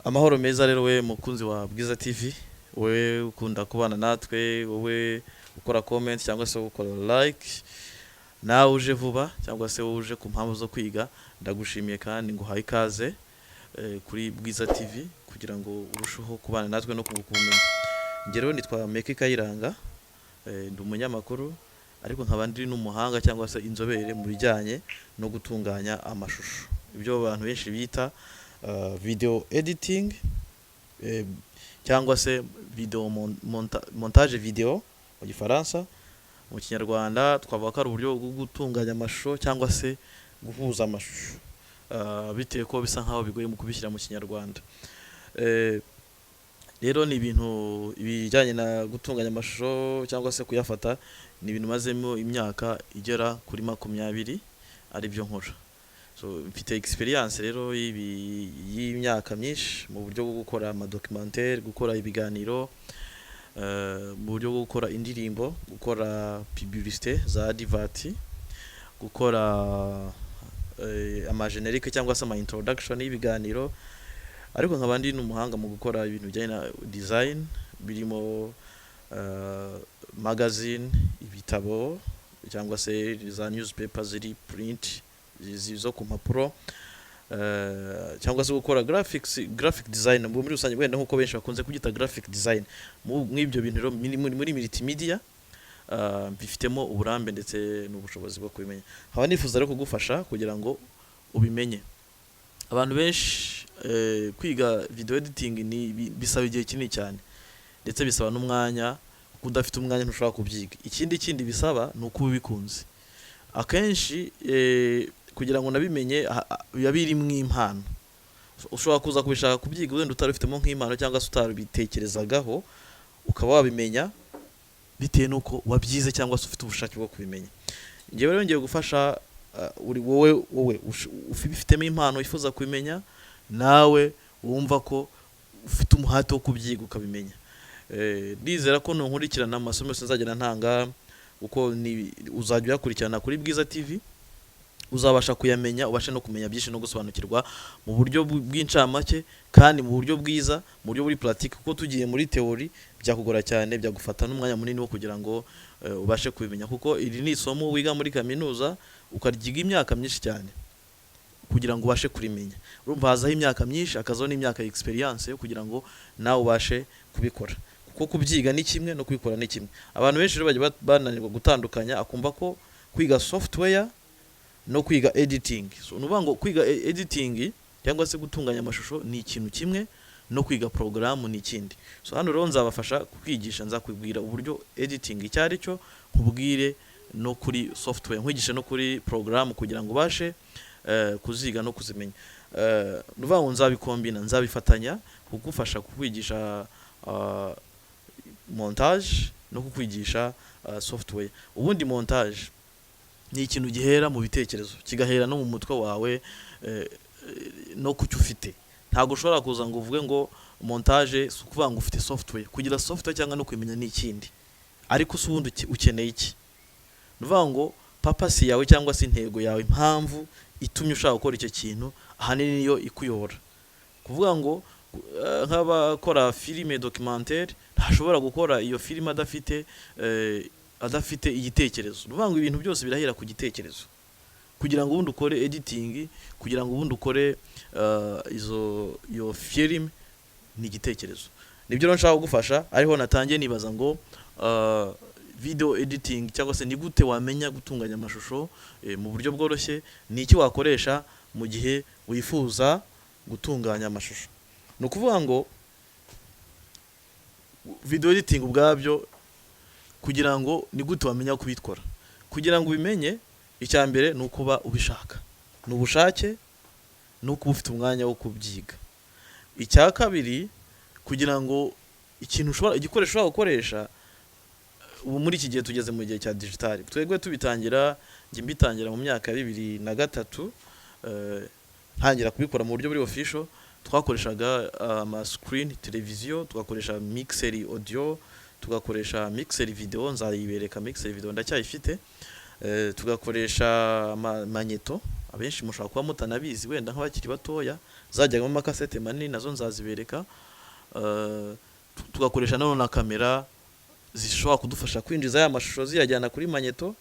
Amahoro meza rero, we mukunzi wa Bwiza TV, wowe ukunda kubana natwe, wowe ukora comment cyangwa se ukora like, nawe uje vuba cyangwa se wowe uje ku mpamvu zo kwiga, ndagushimiye kandi nguhaye ikaze kuri Bwiza TV kugira ngo urusheho kubana natwe no kunguka ubumenyi. Njye rero nitwa Meki Kayiranga, ndi umunyamakuru ariko nkaba ndi n'umuhanga cyangwa se inzobere mu bijyanye no gutunganya amashusho, ibyo abantu benshi bita video editing cyangwa se video montage video mu Gifaransa. Mu Kinyarwanda twavuga ko ari uburyo bwo gutunganya amashusho cyangwa se guhuza amashusho, bitewe ko bisa nkaho bigoye mu kubishyira mu Kinyarwanda. Rero ni ibintu ibijyanye na gutunganya amashusho cyangwa se kuyafata, ni ibintu mazemo imyaka igera kuri 20 ari byo nkora. So mfite experience rero y'imyaka myinshi mu buryo bwo gukora amadocumentaire, gukora ibiganiro, mu buryo bwo gukora indirimbo, gukora publicité za advert, gukora amagénérique cyangwa se ama introduction y'ibiganiro, ariko nkaba ndi n'umuhanga mu gukora ibintu bijyanye na design birimo magazine, ibitabo cyangwa se za newspaper ziri print, zo ku mpapuro, cyangwa se gukora graphics, graphic design muri rusange, wenda nkuko benshi bakunze kubyita graphic design. Mw'ibyo bintu rero muri multimedia mbifitemo uburambe ndetse n'ubushobozi bwo kubimenya, nkaba nifuza rero kugufasha kugira ngo ubimenye. Abantu benshi, kwiga video editing ni bisaba igihe kinini cyane ndetse bisaba n'umwanya, kuko udafite umwanya ntushobora kubyiga. Ikindi kindi bisaba ni uko uba ubikunze. Akenshi kugira ngo nabimenye biba birimo impano. Ushobora kuza kubishaka kubyiga wenda utarabifitemo nk'impano cyangwa se utarabitekerezagaho, ukaba wabimenya bitewe n'uko wabyize cyangwa se ufite ubushake bwo kubimenya. Njyewe rero ngiye gufasha uri wowe ubifitemo impano wifuza kubimenya, nawe wumva ko ufite umuhate wo kubyiga ukabimenya. Ndizera ko nunkurikirana amasomo yose nzagenda ntanga, kuko ni uzajya uyakurikirana kuri Bwiza TV, uzabasha kuyamenya, ubashe no kumenya byinshi no gusobanukirwa mu buryo bw'incamake kandi mu buryo bwiza, mu buryo buri pratique, kuko tugiye muri théorie byakugora cyane, byagufata n'umwanya munini wo kugira ngo ubashe kubimenya, kuko iri ni isomo wiga muri kaminuza ukaryiga imyaka myinshi cyane kugira ngo ubashe kurimenya. Urumva hazaho imyaka myinshi, hakazaho n'imyaka ya experience yo kugira ngo nawe ubashe kubikora, kuko kubyiga ni kimwe no kubikora ni kimwe. Abantu benshi rero bajya bananirwa gutandukanya, akumva ko kwiga software no kwiga editing, so ni ukuvuga ngo kwiga editing cyangwa se gutunganya amashusho ni ikintu kimwe, no kwiga porogaramu ni ikindi. So hano rero nzabafasha kukwigisha, nzakubwira uburyo editing icyo ari cyo, nkubwire no kuri software, nkwigishe no kuri porogaramu kugira ngo ubashe kuziga no kuzimenya. Ni ukuvuga ngo nzabikombina, nzabifatanya kugufasha kukwigisha montage no kukwigisha software. Ubundi montage ni ikintu gihera mu bitekerezo, kigahera no mu mutwe wawe, no ku cyo ufite. Ntabwo ushobora kuza ngo uvuge ngo montage, si ukuvuga ngo ufite software. Kugira software cyangwa no kumenya ni ikindi, ariko se ubundi ukeneye iki? Ni ukuvuga ngo purpose yawe cyangwa se intego yawe, impamvu itumye ushaka gukora icyo kintu, ahanini niyo ikuyobora. Kuvuga ngo nk'abakora filime documentaire, ntashobora gukora iyo filime adafite igitekerezo. Ni ukuvuga ngo ibintu byose birahera ku gitekerezo kugira ngo ubundi ukore editing, kugira ngo ubundi ukore izo iyo filime, ni igitekerezo. Nibyo rero nshaka kugufasha. Ariho natangiye nibaza ngo video editing cyangwa se ni gute wamenya gutunganya amashusho mu buryo bworoshye, ni iki wakoresha mu gihe wifuza gutunganya amashusho? Ni ukuvuga ngo video editing ubwabyo, kugira ngo ni gute wamenya kubikora? Kugira ngo ubimenye, icya mbere ni ukuba ubishaka, ni ubushake, ni ukuba ufite umwanya wo kubyiga. Icya kabiri, kugira ngo ikintu ushobora, igikoresho ushobora gukoresha, ubu muri iki gihe tugeze mu gihe cya digital. Twebwe tubitangira, njye mbitangira mu myaka ya 2003, ntangira kubikora mu buryo buri official, twakoreshaga ama screen televiziyo, tugakoresha mixer audio, tugakoresha mixer video, nzayibereka mixer video ndacyayifite, tugakoresha magnéto, Abenshi mushobora kuba mutanabizi, wenda nk'abakiri batoya, zajyagamo amakasete manini, nazo nzazibereka. Tugakoresha nanone na kamera zishobora kudufasha kwinjiza ya mashusho, ziyajyana kuri magnéto,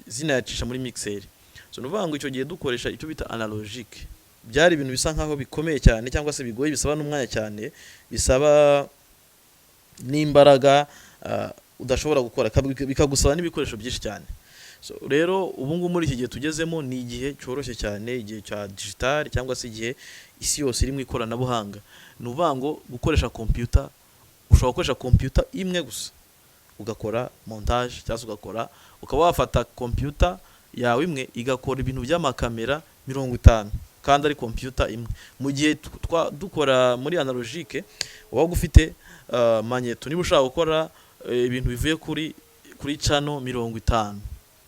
zinayacisha muri mixer. So ni ukuvuga ngo icyo gihe dukoresha icyo bita analogique, byari ibintu bisa nkaho bikomeye cyane cyangwa se bigoye, bisaba n'umwanya cyane, bisaba n'imbaraga, udashobora gukora, bikagusaba n'ibikoresho byinshi cyane. So rero ubu ngubu muri iki gihe tugezemo ni igihe cyoroshye cyane, igihe cya digital cyangwa se igihe isi yose iri mu ikoranabuhanga. Ni ukuvuga ngo gukoresha computer, ushobora gukoresha computer imwe gusa ugakora montage, cyangwa se ugakora, ukaba wafata computer yawe imwe igakora ibintu by'amakamera 50 kandi ari computer imwe. Mu gihe dukora muri analogique, wabaga ufite magnéto, niba ushaka gukora ibintu bivuye kuri channel 50,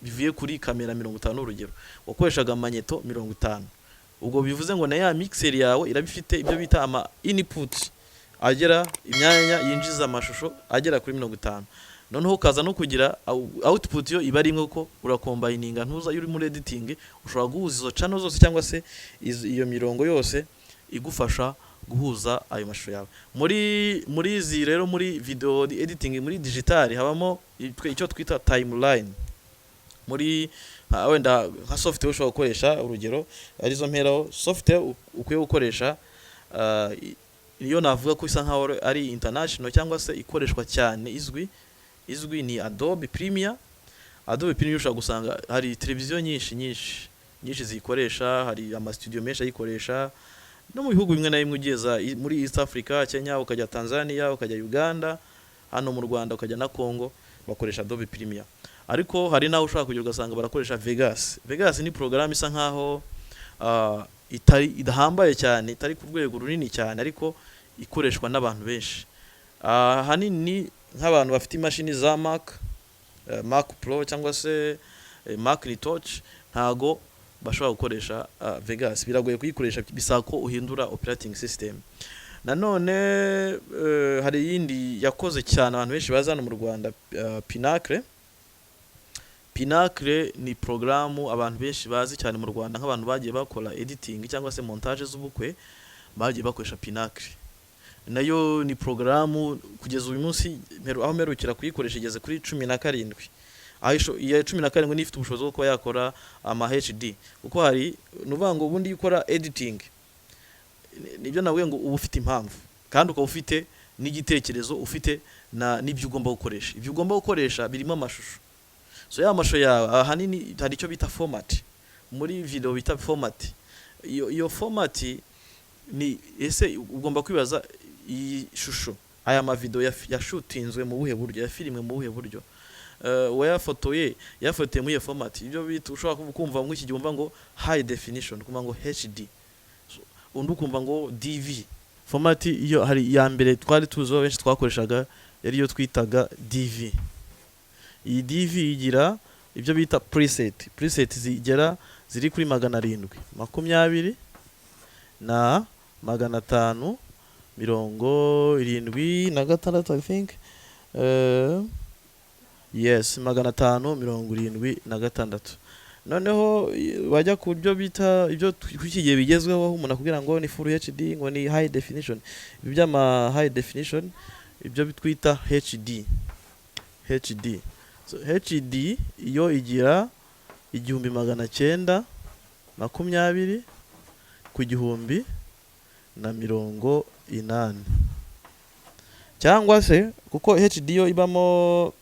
bivuye kuri kamera 50, urugero, wakoreshaga magnéto 50. Ubwo bivuze ngo na ya mixer yawe iraba ifite ibyo bita ama input agera, imyanya yinjiza amashusho agera kuri 50. Noneho ukaza no kugira output, yo iba ari imwe kuko urakombayininga. Ntuza iyo uri muri editing, ushobora guhuza izo channel zose cyangwa se iyo mirongo yose igufasha guhuza ayo mashusho yawe. Muri izi rero, muri video editing muri digital, habamo icyo twita timeline. Muri wenda nka software ushobora gukoresha, urugero arizo mperaho, software ukwiye gukoresha, iyo navuga ko isa nkaho ari international cyangwa se ikoreshwa cyane, izwi ni Adobe Premiere. Adobe Premiere ushobora gusanga hari televiziyo nyinshi nyinshi nyinshi ziyikoresha, hari ama studio menshi ayikoresha no mu bihugu bimwe na bimwe. Ugeza muri East Africa, Kenya, ukajya Tanzania, ukajya Uganda, hano mu Rwanda, ukajya na Congo, bakoresha Adobe Premiere. Ariko hari n'aho ushobora kugera ugasanga barakoresha Vegas. Vegas ni porogaramu isa nkaho itari idahambaye cyane, itari ku rwego runini cyane, ariko ikoreshwa n'abantu benshi. Ahanini nk'abantu bafite imashini za Mac, Mac Pro cyangwa se Macintosh, ntago bashobora gukoresha Vegas, biragoye kuyikoresha, bisaba ko uhindura operating system. Nanone hari iyindi yakoze cyane abantu benshi baza hano mu Rwanda, Pinnacle. Pinnacle ni porogaramu abantu benshi bazi cyane mu Rwanda, nk'abantu bagiye bakora editing cyangwa se montage z'ubukwe bagiye bakoresha Pinnacle. Nayo ni porogaramu kugeza uyu munsi, aho mperukira kuyikoresha igeze kuri 17, aho iya 17 niyo ifite ubushobozi bwo kuba yakora ama HD. Kuko hari, ni ukuvuga ngo ubundi iyo ukora editing, nibyo navuye ngo uba ufite impamvu kandi ukaba ufite n'igitekerezo, ufite na n'ibyo ugomba gukoresha. Ibyo ugomba gukoresha birimo amashusho. So ya mashusho yawe ahanini hari icyo bita format muri video, bita format. Iyo format ni ese ugomba kwibaza iyi shusho, aya mavideo yashutinzwe mu buhe buryo, yafirimwe mu buhe buryo, uwayafotoye yafotoye muri iyo format, ibyo bita ushobora kumva muri iki gihe wumva ngo high definition, kumva ngo HD. So, undi ukumva ngo DV format. Iyo hari iya mbere twari tuziho benshi twakoreshaga, yari iyo twitaga DV. Iyi DV igira ibyo bita preset, preset zigera ziri kuri 720 na 576, I think. Yes, 576. Noneho wajya ku byo bita ibyo kuri iki gihe bigezweho, aho umuntu akubwira ngo ni full HD, ngo ni high definition, ibi by'ama high definition, ibyo twita HD. HD, so HD iyo igira 1920 ku 1080, cyangwa se kuko HD yo ibamo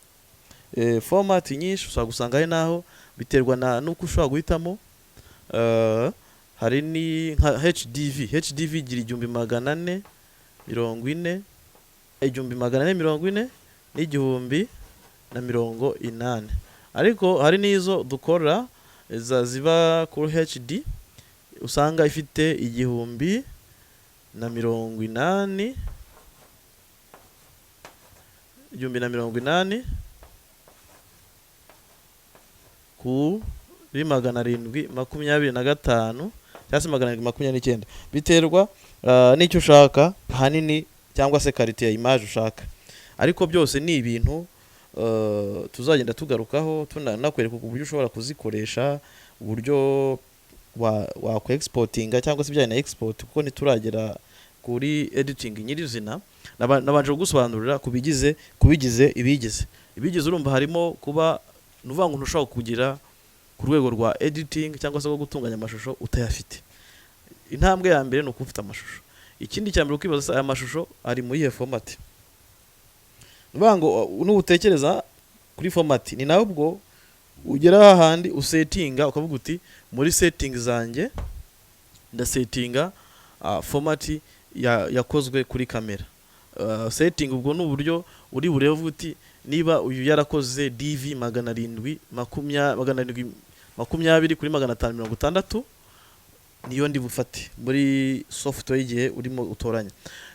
format nyinshi, ushobora gusanga hari naho biterwa na nuko ushobora guhitamo. Hari ni nka HDV. HDV igira 1440, 1440 n'1080. Ariko hari n'izo dukora za ziba kuri HD, usanga ifite 1080, 1080 kuri 725 cyangwa se 729, biterwa n'icyo ushaka ahanini cyangwa se qualité ya image ushaka. Ariko byose ni ibintu tuzagenda tugarukaho, tunakwereka uburyo ushobora kuzikoresha, uburyo wa exportinga cyangwa se ibijyanye na export, kuko ntituragera kuri editing nyirizina. Nabanje kugusobanurira kubigize ibigize. Urumva harimo kuba, ni ukuvuga ngo ntushobora kugira ku rwego rwa editing cyangwa se rwo gutunganya amashusho utayafite. Intambwe ya mbere ni ukuba ufite amashusho. Ikindi cya mbere ukibaza se, aya mashusho ari mu yihe format? Ni ukuvuga ngo nutekereza kuri format, ni nawe ubwo ugera hahandi usettinga, ukavuga uti muri setting zanjye ndasettinga format yakozwe kuri kamera. Setting ubwo ni uburyo uri burebe uvuga uti niba uyu yarakoze DV 720 kuri 560, niyo ndi bufate muri software y'igihe urimo utoranya.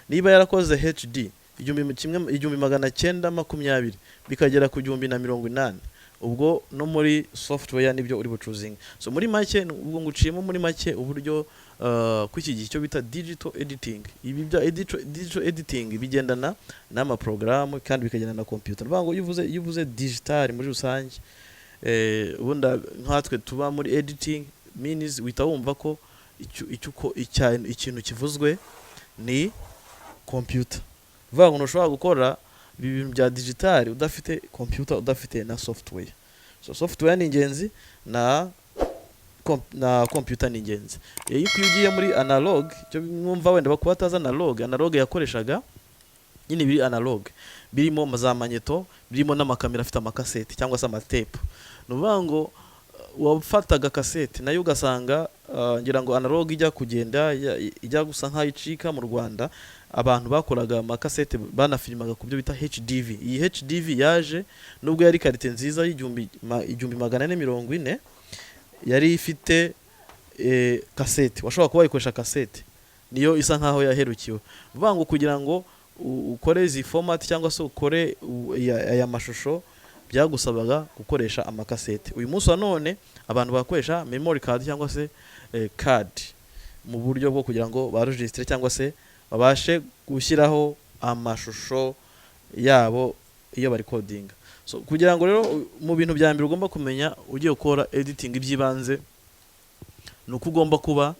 Niba yarakoze HD 1920 bikagera ku 1080, ubwo no muri software nibyo uri buchoosinga. So muri make ubwo nguciyemo muri make uburyo kw'iki gihe icyo bita digital editing. Ibi bya digital editing bigendana n'ama porogaramu kandi bikagendana na computer. Ni ukuvuga ngo iyo uvuze digital muri rusange, ubundi nkatwe tuba muri editing means uhita wumva ko icyo uko ikintu kivuzwe ni computer. Bivuga ngo ntushobora gukora ibi bintu bya digital udafite computer, udafite na software. So software ni ingenzi na computer ni ingenzi. Iyo ugiye muri analog, icyo mwumva wenda bakuba batazi analog, analog yakoreshaga nyine biri analog, birimo za magneto, birimo n'amakamera afite amakaseti cyangwa se amatepu. Ni ukuvuga ngo wafataga kasete nayo ugasanga ngira ngo analog ijya kugenda ijya gusa nk'aho icika mu Rwanda, abantu bakoraga amakasete banafilmaga ku byo bita HDV. Iyi HDV yaje nubwo yari qualité nziza y'igihumbi 1440, yari ifite kasete, washobora kuba wayikoresha kasete, niyo isa nkaho yaherukiwe. Uvuga ngo kugira ngo ukore izi format cyangwa se ukore aya mashusho, byagusabaga gukoresha amakasete. Uyu munsi wa none abantu bakoresha memory card cyangwa se card mu buryo bwo kugira ngo baregistre cyangwa se babashe gushyiraho amashusho yabo iyo bari codinga. So kugira ngo rero mu bintu bya mbere ugomba kumenya ugiye gukora editing, iby'ibanze ni uko ugomba kuba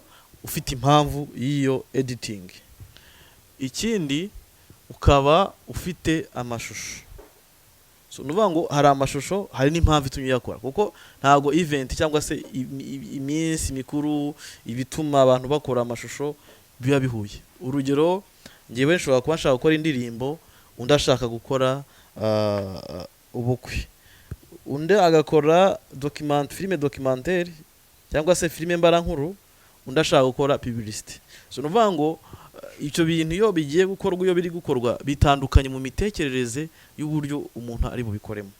ufite impamvu y'iyo editing. Ikindi ukaba ufite amashusho. So ni ukuvuga ngo hari amashusho, hari n'impamvu itumye uyakora, kuko ntabwo event cyangwa se iminsi mikuru, ibituma abantu bakora amashusho biba bihuye. Urugero, ngewe nshobora kuba nshaka gukora indirimbo, undi ashaka gukora ubukwe, undi agakora document, filime documentaire cyangwa se filime mbarankuru, undi ashaka gukora publicity. So ni ukuvuga ngo icyo bintu iyo bigiye gukorwa, iyo biri gukorwa, bitandukanye mu mitekerereze y'uburyo umuntu ari bubikoremo,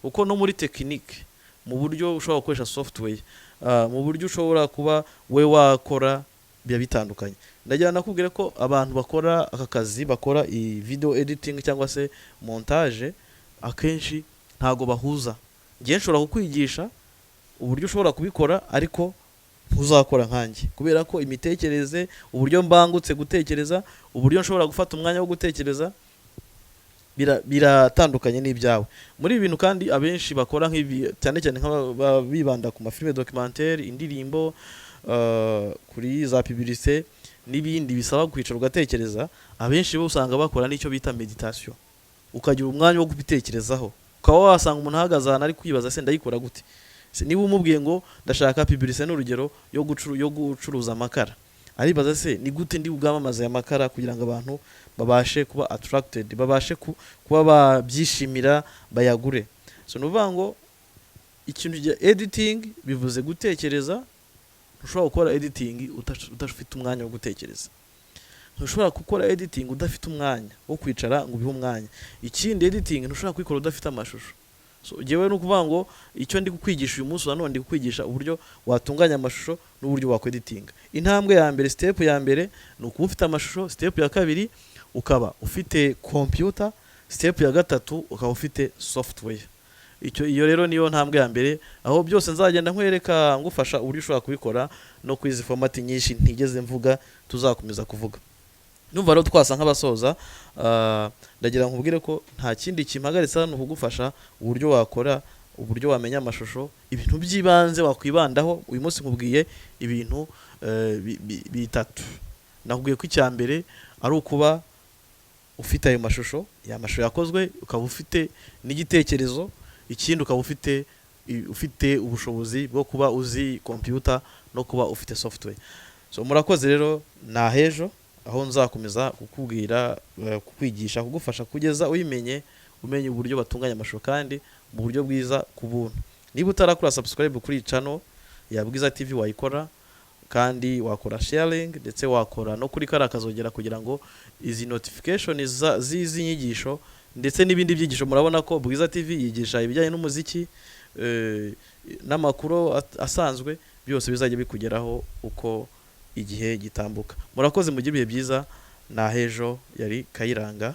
kuko no muri tekinike, mu buryo ushobora gukoresha software, mu buryo ushobora kuba we wakora, biba bitandukanye. Ndagira nakubwire ko abantu bakora aka kazi, bakora iyi video editing cyangwa se montage, akenshi ntago bahuza. Ngiye nshobora kukwigisha uburyo ushobora kubikora, ariko ntuzakora nkanjye, kubera ko imitekerereze, uburyo mbangutse gutekereza, uburyo nshobora gufata umwanya wo gutekereza biratandukanye n'ibyawe. Muri ibi bintu kandi abenshi bakora nk'ibi, cyane cyane nk'aba bibanda ku mafilime documentaire, indirimbo, kuri za publicité n'ibindi bisaba kwicara ugatekereza, abenshi bo usanga bakora n'icyo bita meditation, ukagira umwanya wo kubitekerezaho. Ukaba wasanga umuntu ahagaze ahantu ari kwibaza se ndayikora gute? Se niba umubwiye ngo ndashaka publicité, n'urugero, yo gucuruza amakara, aribaza se ni gute ndi bwamamaze aya makara kugira ngo abantu babashe kuba attracted, babashe kuba babyishimira, bayagure. So ni ukuvuga ngo ikintu cya editing bivuze gutekereza. Ntushobora gukora editing udafite umwanya wo gutekereza. Ntushobora gukora editing udafite umwanya wo kwicara ngo ubihe umwanya. Ikindi, editing ntushobora kuyikora udafite amashusho. So njyewe ni ukuvuga ngo icyo ndi kukwigisha uyu munsi wa none, ndi kukwigisha uburyo watunganya amashusho n'uburyo wakweditinga. Intambwe ya mbere, step ya mbere, ni ukuba ufite amashusho. Step ya kabiri, ukaba ufite computer. Step ya gatatu, ukaba ufite software. Icyo iyo rero niyo ntambwe ya mbere, aho byose nzagenda nkwereka, ngufasha uburyo ushobora kubikora no kuri izi format nyinshi ntigeze mvuga, tuzakomeza kuvuga. Numva rero twasa nk'abasoza. Ndagira nkubwire ko nta kindi kimpagaritse hano kugufasha uburyo wakora. Uburyo wamenya amashusho, ibintu by'ibanze wakwibandaho. Uyu munsi nkubwiye ibintu bitatu. Nakubwiye ko icya mbere ari ukuba ufite ayo mashusho, ya mashusho yakozwe, ukaba ufite n'igitekerezo. Ikindi, ukaba ufite ubushobozi bwo kuba uzi computer no kuba ufite software. So murakoze rero, ni ahejo aho nzakomeza kukubwira, kukwigisha, kugufasha kugeza uyimenye, umenye uburyo batunganya amashusho kandi mu buryo bwiza ku buntu. Niba utarakora subscribe kuri iyi channel ya Bwiza TV, wayikora, kandi wakora sharing, ndetse wakora no kuri kariya kazogera kugira ngo izi notification z'izi nyigisho ndetse n'ibindi byigisho. Murabona ko Bwiza TV yigisha ibijyanye n'umuziki, n'amakuru asanzwe, byose bizajya bikugeraho uko igihe gitambuka. Murakoze, mugire ibihe byiza. Nahejo, yari Kayiranga.